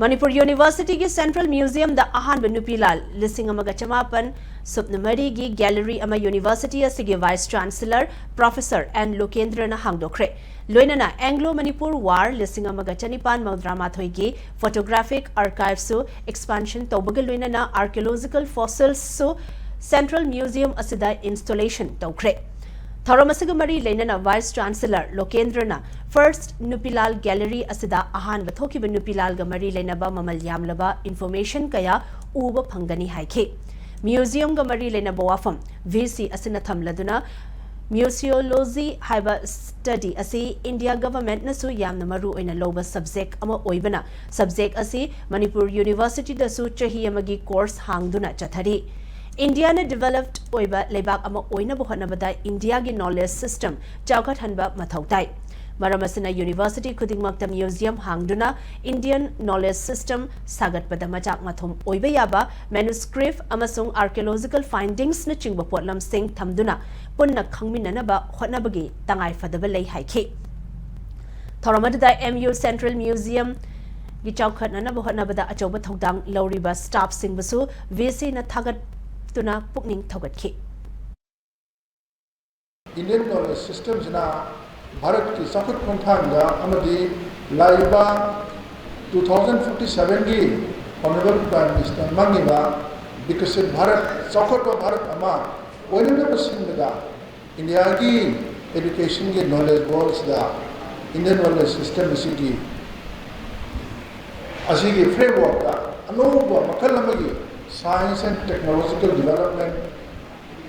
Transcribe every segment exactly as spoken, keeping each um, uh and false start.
ꯃꯅꯤꯄꯨꯔ ꯌꯨꯅꯤꯚꯔꯁꯤꯇꯤꯒꯤ ꯁꯦꯟꯇ꯭ꯔꯦꯜ ꯃ꯭ꯌꯨꯖꯤꯌꯝꯗ ꯑꯍꯥꯟꯕ ꯅꯨꯄꯤ ꯂꯥꯜ ꯂꯤꯁꯤꯡ ꯑꯃꯒ ꯆꯃꯥꯄꯟ ꯁꯨꯞꯅ ꯃꯔꯤꯒꯤ ꯒꯦꯂꯔꯤ ꯑꯃ ꯌꯨꯅꯤꯚꯔꯁꯤꯇꯤ ꯑꯁꯤꯒꯤ ꯚꯥꯏꯁ ꯆꯥꯟꯁꯦꯂꯔ ꯄ꯭ꯔꯣꯐꯦꯁꯔ ꯑꯦꯟ ꯂꯣꯀꯦꯟꯗ꯭ꯔꯅ ꯍꯥꯡꯗꯣꯛꯈ꯭ꯔꯦ꯫ ꯂꯣꯏꯅꯅ ꯑꯦꯡꯒ꯭ꯂꯣ ꯃꯅꯤꯄꯨꯔ ꯋꯥꯔ ꯂꯤꯁꯤꯡ ꯑꯃꯒ ꯆꯅꯤꯄꯥꯟ ꯃꯧꯗ꯭ꯔꯥ ꯃꯥꯊꯣꯏꯒꯤ ꯐꯣꯇꯣꯒ꯭ꯔꯥꯐꯤꯛ ꯑꯥꯔꯀꯥꯏꯚꯁꯨ ꯑꯦꯛꯁꯄꯥꯟꯁꯟ ꯇꯧꯕꯒ ꯂꯣꯏꯅꯅ ꯑꯥꯔꯀꯤꯑꯣꯂꯣꯖꯤꯀꯦꯜ ꯐꯣꯁꯤꯜꯁꯁꯨ ꯁꯦꯟꯇ꯭ꯔꯦꯜ ꯃ꯭ꯌꯨꯖꯤꯌꯝ ꯑꯁꯤꯗ ꯏꯟꯁꯇꯣꯂꯦꯁꯟ ꯇꯧꯈ꯭ꯔꯦ꯫ ꯊꯧꯔꯝ ꯑꯁꯤꯒ ꯃꯔꯤ ꯂꯩꯅꯅ ꯚꯥꯏꯁ ꯆꯥꯟꯁꯦꯂꯔ ꯂꯣꯀꯦꯟꯗ꯭ꯔꯅ ꯐꯥꯔꯁꯠ ꯅꯨꯄꯤꯂꯥꯜ ꯒꯦꯂꯔꯤ ꯑꯁꯤꯗ ꯑꯍꯥꯟꯕ ꯊꯣꯛꯈꯤꯕ ꯅꯨꯄꯤꯂꯥꯜꯒ ꯃꯔꯤ ꯂꯩꯅꯕ ꯃꯃꯜ ꯌꯥꯝꯂꯕ ꯏꯟꯐꯣꯔꯃꯦꯁꯟ ꯀꯌꯥ ꯎꯕ ꯐꯪꯒꯅꯤ ꯍꯥꯏꯈꯤ꯫ ꯃ꯭ꯌꯨꯖꯤꯌꯝꯒ ꯃꯔꯤ ꯂꯩꯅꯕ ꯋꯥꯐꯝ ꯚꯤ ꯁꯤ ꯑꯁꯤꯅ ꯊꯝꯂꯗꯨꯅ, ꯃ꯭ꯌꯨꯁꯤꯌꯣꯂꯣꯖꯤ ꯍꯥꯏꯕ ꯁ꯭ꯇꯗꯤ ꯑꯁꯤ ꯏꯟꯗꯤꯌꯥ ꯒꯚꯔꯟꯃꯦꯟꯠꯅꯁꯨ ꯌꯥꯝꯅ ꯃꯔꯨ ꯑꯣꯏꯅ ꯂꯧꯕ ꯁꯕꯖꯦꯛ ꯑꯃ ꯑꯣꯏꯕꯅ, ꯁꯕꯖꯦꯛ ꯑꯁꯤ ꯃꯅꯤꯄꯨꯔ ꯌꯨꯅꯤꯚꯔꯁꯤꯇꯤꯗꯁꯨ ꯆꯍꯤ ꯑꯃꯒꯤ ꯀꯣꯔꯁ ꯍꯥꯡꯗꯨꯅ ꯆꯠꯊꯔꯤ꯫ ꯏꯟꯗꯤꯌꯥꯅ ꯗꯤꯚꯦꯂꯞ ꯑꯣꯏꯕ ꯂꯩꯕꯥꯛ ꯑꯃ ꯑꯣꯏꯅꯕ ꯍꯣꯠꯅꯕꯗ ꯏꯟꯗꯤꯌꯥꯒꯤ ꯅꯣꯂꯦꯖ ꯁꯤꯁꯇꯦꯝ ꯆꯥꯎꯈꯠꯍꯟꯕ ꯃꯊꯧ ꯇꯥꯏ꯫ ꯃꯔꯝ ꯑꯁꯤꯅ ꯌꯨꯅꯤꯚꯔꯁꯤꯇꯤ ꯈꯨꯗꯤꯡꯃꯛꯇ ꯃ꯭ꯌꯨꯖꯤꯌꯝ ꯍꯥꯡꯗꯨꯅ ꯏꯟꯗꯤꯌꯟ ꯅꯣꯂꯦꯖ ꯁꯤꯁꯇꯦꯝ ꯁꯥꯒꯠꯄꯗ ꯃꯆꯥꯛ ꯃꯊꯨꯝ ꯑꯣꯏꯕ ꯌꯥꯕ ꯃꯦꯅꯨꯁꯀ꯭ꯔꯤꯞ ꯑꯃꯁꯨꯡ ꯑꯥꯔꯀꯤꯑꯣꯂꯣꯖꯤꯀꯦꯜ ꯐꯥꯏꯟꯗꯤꯡꯁꯅꯆꯤꯡꯕ ꯄꯣꯠꯂꯝꯁꯤꯡ ꯊꯝꯗꯨꯅ ꯄꯨꯟꯅ ꯈꯪꯃꯤꯟꯅꯅꯕ ꯍꯣꯠꯅꯕꯒꯤ ꯇꯉꯥꯏꯐꯗꯕ ꯂꯩ ꯍꯥꯏꯈꯤ꯫ ꯊꯧꯔꯝ ꯑꯗꯨꯗ ꯑꯦꯝ ꯌꯨ ꯁꯦꯟꯇ꯭ꯔꯦꯜ ꯃ꯭ꯌꯨꯖꯤꯌꯝꯒꯤ ꯆꯥꯎꯈꯠꯅꯅꯕ ꯍꯣꯠꯅꯕꯗ ꯑꯆꯧꯕ ꯊꯧꯗꯥꯡ ꯂꯧꯔꯤꯕ ꯁ꯭ꯇꯥꯐꯁꯤꯡꯕꯨꯁꯨ ꯚꯤ ꯁꯤꯅ ꯊꯥꯒꯠꯇꯨꯅ ꯄꯨꯛꯅꯤꯡ ꯊꯧꯒꯠꯈꯤ꯫ ꯏꯟꯗꯤꯌꯟ ꯅꯣꯂꯦꯖ ꯁꯤꯁꯇꯦꯝꯁꯤꯅ ꯚꯥꯔꯠꯀꯤ ꯆꯥꯎꯈꯠ ꯈꯣꯡꯊꯥꯡꯗ ꯑꯃꯗꯤ ꯂꯥꯛꯂꯤꯕ two thousand forty sevenꯒꯤ Honourable Prime Minister ꯃꯪꯉꯤꯕ ꯕꯤꯀꯁꯤꯠ Bharat, ꯆꯥꯎꯈꯠꯄ ꯚꯥꯔꯠ ꯑꯃ ꯑꯣꯏꯅꯅꯕ ꯁꯤꯟꯕꯗ ꯏꯟꯗꯤꯌꯥꯒꯤ ꯑꯦꯖꯨꯀꯦꯁꯟꯒꯤ ꯅꯣꯂꯦꯖ ꯋꯥꯔꯜꯁꯤꯗ ꯏꯟꯗꯤꯌꯟ ꯅꯣꯂꯦꯖ ꯁꯤꯁꯇꯦꯝ ꯑꯁꯤꯒꯤ, ꯑꯁꯤꯒꯤ ꯐ꯭ꯔꯦꯝꯋꯥꯔꯛꯇ ꯑꯅꯧꯕ ꯃꯈꯜ ꯑꯃꯒꯤ science and technological development,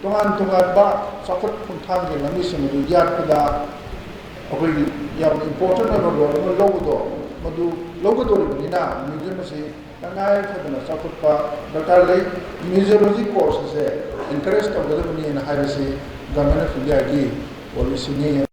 ꯇꯣꯉꯥꯟ ꯇꯣꯉꯥꯟꯕ ꯆꯥꯎꯈꯠ ꯈꯣꯡꯊꯥꯡꯒꯤ ꯂꯝꯕꯤꯁꯤꯡ ꯑꯗꯨ ꯌꯥꯠꯄꯗ ꯑꯩꯈꯣꯏꯒꯤ ꯌꯥꯝꯅ ꯏꯝꯄꯣꯔꯇꯦꯟ ꯑꯣꯏꯕ ꯔꯣꯜ ꯑꯃ ꯂꯧꯕꯗꯣ, ꯃꯗꯨ ꯂꯧꯒꯗꯧꯔꯤꯕꯅꯤꯅ ꯃ꯭ꯌꯨꯖꯤꯌꯝ ꯑꯁꯤ ꯇꯉꯥꯏ ꯐꯗꯅ ꯆꯥꯎꯈꯠꯄ ꯗꯔꯀꯥꯔ ꯂꯩ꯫ ꯃ꯭ꯌꯨꯖꯤꯌꯣꯂꯣꯖꯤ ꯀꯣꯔꯁ ꯑꯁꯦ ꯑꯦꯟꯀꯔꯦꯖ ꯇꯧꯒꯗꯕꯅꯤꯅ ꯍꯥꯏꯕꯁꯤ ꯒꯚꯔꯟꯃꯦꯟꯠ ꯑꯣꯐ ꯏꯟꯗꯤꯌꯥꯒꯤ ꯄꯣꯂꯤꯁꯤꯅꯤ꯫